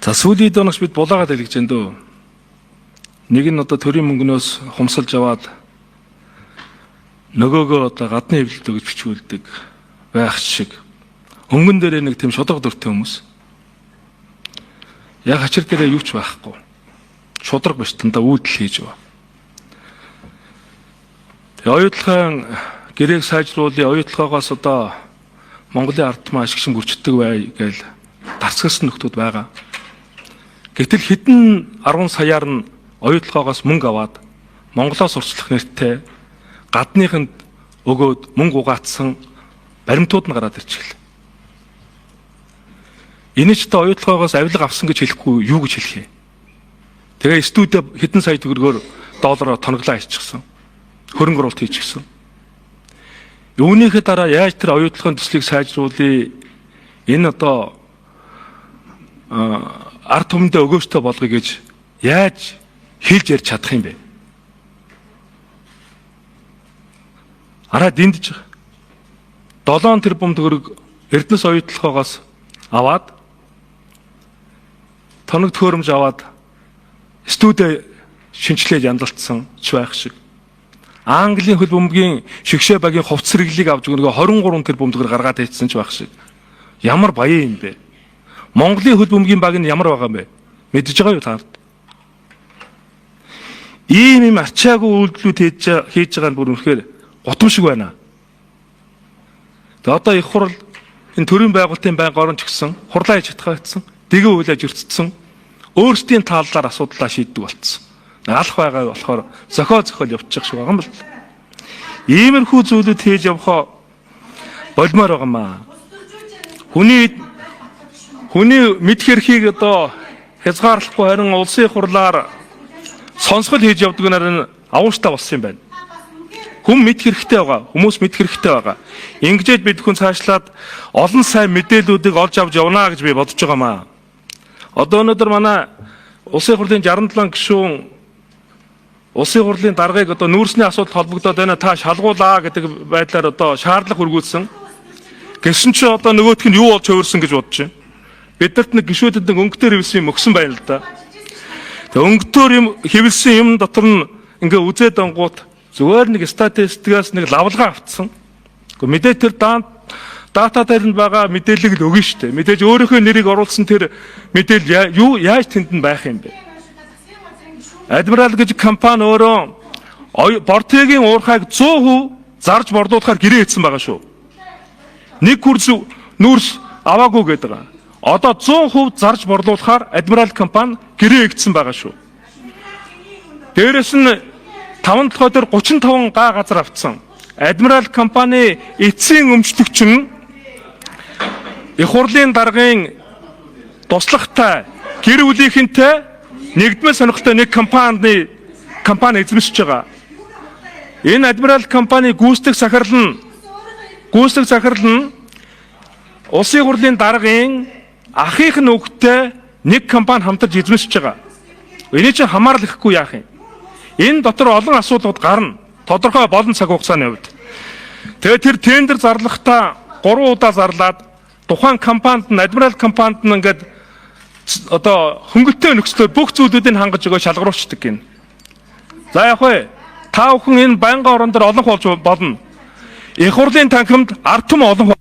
За сүүлийн доногч бид булаагаад хэлж байна дөө. Нэг нь одоо төрийн мөнгнөөс хумсалж аваад нөгөөгөө одоо гадны хэвлэлд өгж бичүүлдэг байх шиг. Өнгөн дээрээ нэг тийм шудраг дүртэй хүмүүс. Яг хачир дээрээ юу ч байхгүй. Шудраг биш, дандаа үйлдэл хийж байгаа. Тэгээ оюутлогын гэрээг сайжруулъя, оюутлогоогоос одоо Монголын ард түмэн ашиг шим гүрчдэг бай гээл дарцгасан нөхдүүд байгаа. Гэтэл хэдэн 10 саяар нь оюутлогоогоос мөнгө аваад Монголоос урьдчилах нэртэй гадныханд өгөөд мөнгө угаацсан баримтууд нь гараад ирчихлээ. Энэ ч одоо оюутлогоогоос авилга авсан гэж хэлэхгүй юу гэж хэлэх юм. Тэгээ студид хэдэн сая төгрөгөөр доллараар тоноглоо хийчихсэн. Хөрөнгө оруулалт хийчихсэн. Үүнийхээ дараа яаж тэр оюутлогын төслийг сайжруулъя? Энэ одоо ард түмэндээ өгөөжтэй болгоё гэж яаж хэлж ярьж чадах юм бэ? Араа дэндэж байгаа. 7 тэрбум төгрөг Эрдэнэс оюутлогоогоос аваад тоног төхөөрөмж аваад студи шинчлээд янзалцсан ч байх шиг. Английн хөл бөмбөгийн шигшээ багийн хувцас хэрэглийг авч нөгөө 23 тэрбум төгрөг гаргаад ирсэн ч байх шиг. Ямар баян юм бэ? Монголын хөл бөмбөгийн баг нь ямар байгаа юм бэ? Мэдэж байгаа юу та нарт? Ийм юм ачаагүй үйлдэлүүд хийж байгаа нь бүр үнэхээр гутам шиг байна. Тэгээ одоо их хурал энэ төрийн байгуулалтын байнга орон ч гэсэн хурлаа хийж чадхаа гэсэн, дэгэ үйлэж өртсөн, өөрсдийн тааллаар асуудлаа шийддэг болцсон. Алах байгаа болохоор зохиол зохиол явчих шиг байгаа юм бол. Иймэрхүү зүйлүүд хийж явахоо болмоор байгаа маа. Хүний мэдэх эрхийг одоо хязгаарлахгүй, харин улсын хурлаар сонсгол хийж явдаг нар нь авууштай болсон юм байна. Хүн мэдэх хэрэгтэй байгаа. Хүмүүс мэдэх хэрэгтэй байгаа. Ингэжээд бид хүн цаашлаад олон сайн мэдээллүүдийг олж авч явна гэж би бодож байгаа маа. Одоо өнөөдөр манай улсын хурлын 67 гишүүн улсын хурлын даргаыг одоо нүүрсний асуудал холбогдоод байна, та шалгуулаа гэдэг байдлаар одоо шаардлага хүргүүлсэн. Гэсэн чи одоо нөгөөх нь юу болж хувирсан гэж бодож байна. Биднэрт нэг гишүүдэд нэг өнгөтөр хэвлсэн юм өгсөн байна л да. Тэгээ өнгөтөр юм хэвлсэн юм дотор нь ингээ үзээд онгуут зүгээр нэг статистикаас нэг лавлгаа автсан. Гэхдээ мэдээ тэр дата дээр нь байгаа мэдээллийг л өгнө шүү дээ. Мэдээж өөрийнхөө нэрийг оруулсан тэр мэдээлэл юу яаж тэнд нь байх юм бэ? Адмирал гэж компани өөрөө Бортегийн уурхайг 100% зарж борлуулахаар гэрээ хийсэн байгаа шүү. Нэг күрс нүүрс аваагүй гэдэг байгаа. Одоо 100% зарж борлуулахаар Адмирал компани гэрээ хийгдсэн байгаа шүү. Дээрэс нь 5 толгой дээр 35 га газар автсан. Адмирал компани эцсийн өмчлөгч нь их хурлын даргын туслахтай гэр бүлийнхэнтэй нэгдмэл сонирхолтой нэг компани эзэмшиж байгаа. Энэ Адмирал компани гүйцэтгэх захирал нь улсын хурлын даргын ахынх нь өгтэй нэг компани хамтарч эзэмшиж байгаа. Эний чинь хамаарал ихгүй яах юм? Энэ дотор олон асуудлууд гарна. Тодорхой олон цаг хугацааны хувьд. Тэгээ тэр тендер зарлахдаа 3 удаа зарлаад тухайн компанид нь Адмирал компанид нь ингээд одоо хөнгөлтэй нөхцлөөр бүх зүйлүүдийг хангаж өгөө шалгаруулцдаг гин. За яг вэ, та бүхэн энэ байнгын орон дээр олон болж болно. Их хурлын танхимд ард түмэн олон